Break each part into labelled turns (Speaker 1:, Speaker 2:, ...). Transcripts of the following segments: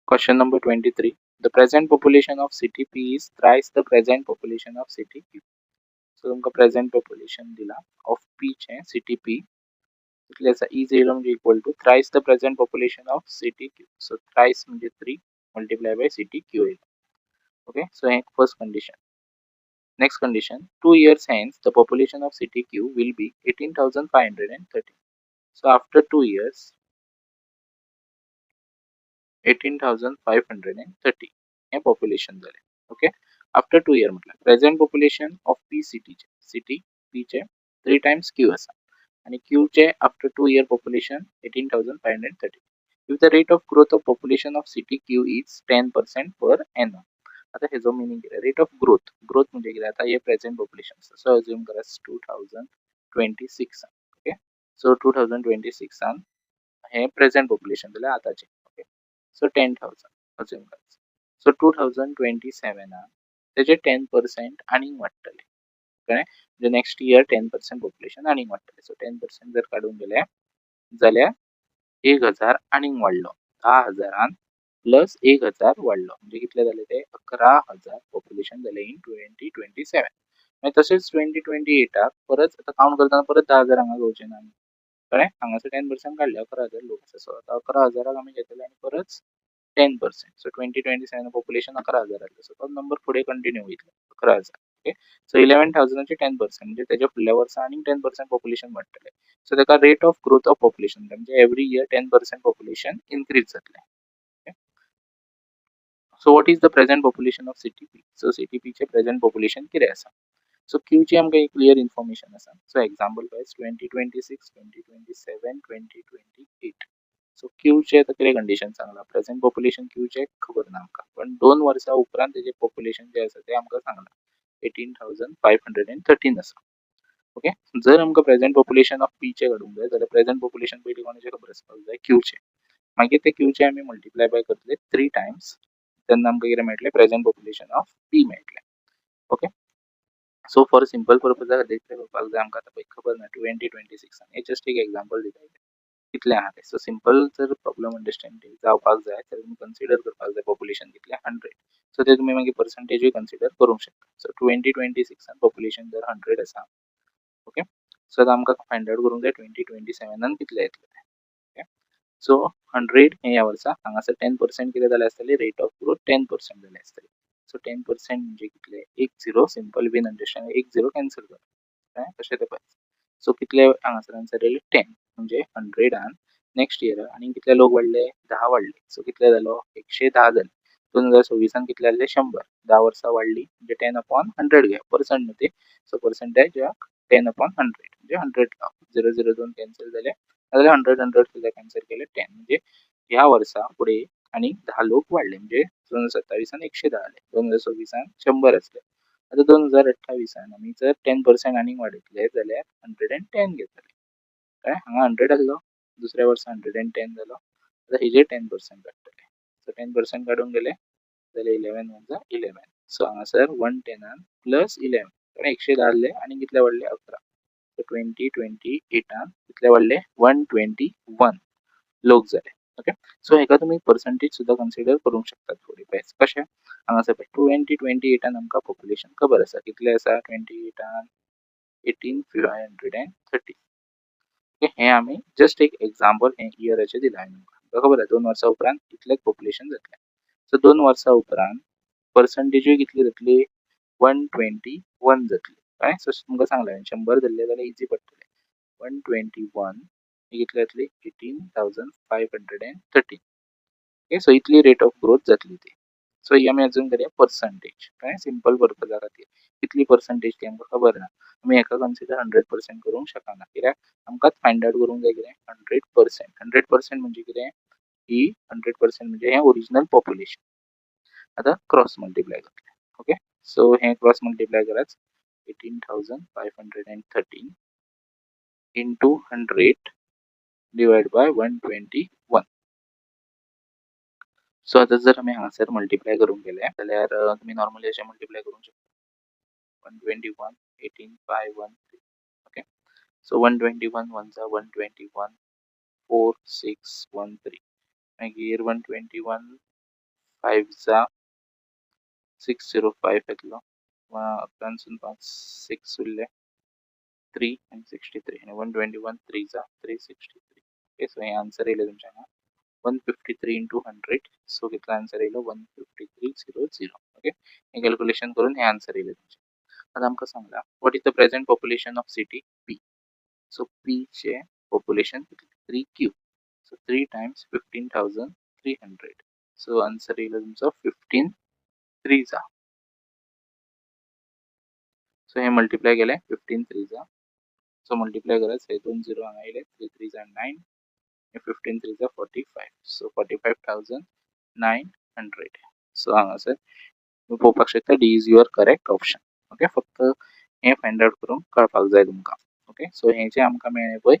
Speaker 1: Question number 23. The present population of city P is thrice the present population of city Q. So तुमकां present population दिला of P चे, city P कितले आसा? E zero म्हणजे equal to thrice the present population of city Q. So thrice म्हणजे 3 multiply by city Q येयलो. Okay, so hey first condition. Next condition, 2 years hence the population of city Q will be 18,513. So after 2 years 18,530 हे population जालें. Okay, after 2 year म्हटल्यार present population of P सिटीचे, city पीचे 3 Times Q आसा आनी क्यूचे after 2 year population 18,530. If the rate of growth of population of city Q is 10% per annum. आता हेजो meaning कितें? रेट ऑफ ग्रोथ, ग्रोथ म्हणजे कितें? आतां हे प्रेझेंट पॉप्युलेशन आसा, सो अज्यूम करा 2026. ओके, सो 2026 हे प्रेझेंट पॉप्युलेशन जालें आतांचें. ओके, सो 10,000 अज्यूम करा. सो 2027 तेजे 10% आनीक वाडटले, कळ्ळें? म्हणजे नेक्स्ट इयर 10% पॉप्युलेशन आनीक वाडटलें. सो 10% जर काडूंक गेले जाल्यार 1,000 आनीक वाडलो, 10,000 प्लस 1,000 वाडलो, म्हणजे कितले जाले ते? 11,000 पॉप्युलेशन जालें इन 2027. मागीर तशेंच 2028 परत आतां कावंट करतना परत 10,000 हांगा घेवचे ना आमी, कळ्ळें? हांगासर 10% काडले, 11,000 लोक आसा. सो आतां 11,000 आमी घेतले आनी परत 10%. सो 2027 पॉप्युलेशन 11,000 जातलें. सो तो नंबर फुडें कंटिन्यू वयतलो 11,000. ओके, सो 11,000 10% म्हणजे तेज्या फुडल्या वर्सा आनीक 10% पॉप्युलेशन वाडटलें. सो ताका rate of growth of population म्हणजे every year 10% population increase जातलें. So what is the present population of city P? So city P चे प्रेझेंट पॉप्युलेशन कितें आसा? सो क्यू ची आमकां एक क्लियर इन्फॉर्मेशन आसा. So example wise 2026, 2027, 2028. So Q चे आतां कितें कंडिशन सांगलां? प्रेझेंट पॉप्युलेशन क्यू चे खबर ना आमकां, पण 2 वर्सां उपरांत तेजें पॉप्युलेशन जें आसा तें आमकां सांगलां 18,513 आसा. ओके, जर आमकां प्रेझेंट पॉप्युलेशन ऑफ पी चे काडूंक जाय जाल्यार प्रेझेंट पॉप्युलेशन पयलीं कोणाचें खबर आसपाक जाय? क्यू चे. मागीर ते क्यू चे आमी मल्टिप्लाय बाय करतले 3 टायम्स, तेन्ना आमकां कितें मेळटलें? प्रेझेंट पॉप्युलेशन ऑफ पी मेळटलें. ओके, सो फॉर सिंपल पर्पजा खातीर कितें करपाक जाय आमकां आतां पळय खबर ना 2026 हें जस्ट एक एग्जाम्पल दिता कितलें आहा तें. सो सिंपल जर प्रॉब्लम अंडरस्टँडींग जावपाक जाय जाल्यार तुमी कन्सिडर करपाक जाय पॉप्युलेशन कितलें? 100. सो ते तुमी मागीर पर्संटेजूय कन्सिडर करूंक शकता. सो 2026 पॉप्युलेशन जर 100 आसा, ओके, सो आतां आमकां फायंड आवट करूंक जाय 2027 कितलें येतलें तें. ओके, सो 100 हे ह्या वर्सा हांगासर 10% कितें जालें आसतलें? रेट ऑफ ग्रोथ 10% जालें आसतलें. सो 10% म्हणजे कितले? एक झिरो, सिंपल बीन अंडरस्टँड, एक झिरो कॅन्सल करा, कशें तें पळय. सो कितले हांगासर आन्सर येयले? 10. म्हणजे 100 नेक्स्ट इयर आनी कितले लोक वाडले? 10 वाडले. सो कितले जालो? 110 जाले. 2026 कितले जाले? 100. 10 वर्सां वाडली म्हणजे 10/100 घे, पर्संट न्हू ते. सो पर्संटेजाक 10/100 म्हणजे 100 लाव, 0 0 2 कॅन्सल जाले, नाजाल्यार 100 100 सुद्दां कॅन्सल केले 10. म्हणजे ह्या वर्सा फुडें आनी 10 लोक वाडले, म्हणजे 2027 110 जाले, 2026 100 आसले. आतां 2028 आमी जर 10% आनीक वाडयतले जाल्यार 110 घेतले, कळ्ळें? हांगा 100 आसलो, दुसऱ्या वर्सा 110 जालो, आतां हेजेर 10% काडटले. सो 10% काडूंक गेले जाल्यार 11 1 11. सो हांगासर 110 प्लस 11, कळ्ळें? 110 जाले आनी कितले वाडले? 11. सो 2028 कितले वाडले? 121 लोक जाले. ओके, सो हेका तुमी पर्संटेज सुद्दां कन्सिडर करूंक शकतात फुडें. पळय कशें हांगासर पळय 2028 आमकां पॉप्युलेशन खबर आसा कितलें आसा? 28 18,530. ओके, हें आमी जस्ट एक एग्जाम्पल हें इयराचें दिलां हांवें तुमकां, खबर आसा 2 वर्सां उपरांत इतलेंच पॉप्युलेशन जातलें. सो 2 वर्सां उपरांत पर्संटेजूय कितली जातली? 121 जातली, कळ्ळें? सो तुमकां सांगलें हांवें 100 धरलें जाल्यार इजी पडटलें. 121 ही कितली जातली? 18,513. ओके, सो इतली रेट ऑफ ग्रोथ जातली ती. सो ही आमी अजून करया पर्संटेज, कळ्ळें? सिंपल पर्पजा खातीर कितली पर्संटेज ती आमकां खबर ना, आमी हेका कन्सिडर 100% करूंक शकना, कित्याक आमकांच फायंड आवट करूंक जाय कितें? 100%. 100% म्हणजे कितें? ही 100% म्हणजे हें ओरिजिनल पॉप्युलेशन. आतां क्रॉस मल्टिप्लाय करतले. ओके, सो हें क्रॉस मल्टिप्लाय करात 18,513 into 100 divide by 121. सो आतां जर आमी हांगासर मल्टिप्लाय करूंक गेले जाल्यार तुमी नॉर्मली अशें मल्टिप्लाय करूंक शकता 121 18,513. ओके, सो 121 1 121 4 6 1 3, मागीर 121 फायव्ह जा 605 येतलो. अकरांसून पांच, सिक्स उरले, थ्री आनी 63 आनी 121 थ्री जा 363. ओके, सो हे आन्सर येयलें तुमच्या हांगा 153 into 100. सो कितलो आन्सर येयलो? 15300. ओके, हे कॅल्क्युलेशन करून हे आन्सर येयलें तुमचें. आतां आमकां सांगला, what is the present population of city P? So पीचे population three Q, so three times 15,300. So answer येयलो तुमचो 15 थ्री जा. सो हे मल्टिप्लाय केलें, 15 थ्री जा. सो मल्टिप्लाय करात, हे दोन झिरो हांगा येयले, थ्री थ्री जा नायन, 15 थ्री जा 45, so 45,900. So हांगासर तुमी पळोवपाक शकता, D is your correct option. Okay, फक्त हें फायंड आवट करूंक कळपाक जाय तुमकां. ओके, सो हें जें आमकां मेळ्ळें पळय,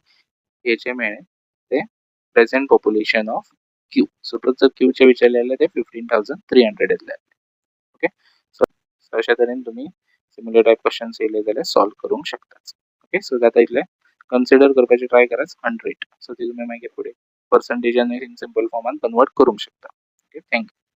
Speaker 1: हें जें मेळ्ळें तें present population of Q. Suppose जर क्यूचे विचारलें जाल्यार तें 15,300 येतलें. ओके, सो अशा तरेन तुमी सिमिलर टायप क्वेश्चन्स येयले जाल्यार सॉल्व करूंक शकतात. ओके, सो जाता इतलें कन्सिडर करपाचें ट्राय करात 100. सो ती तुमी मागीर फुडें पर्संटेजान सिंपल फॉर्मान कन्वर्ट करूंक शकता. Okay, thank you.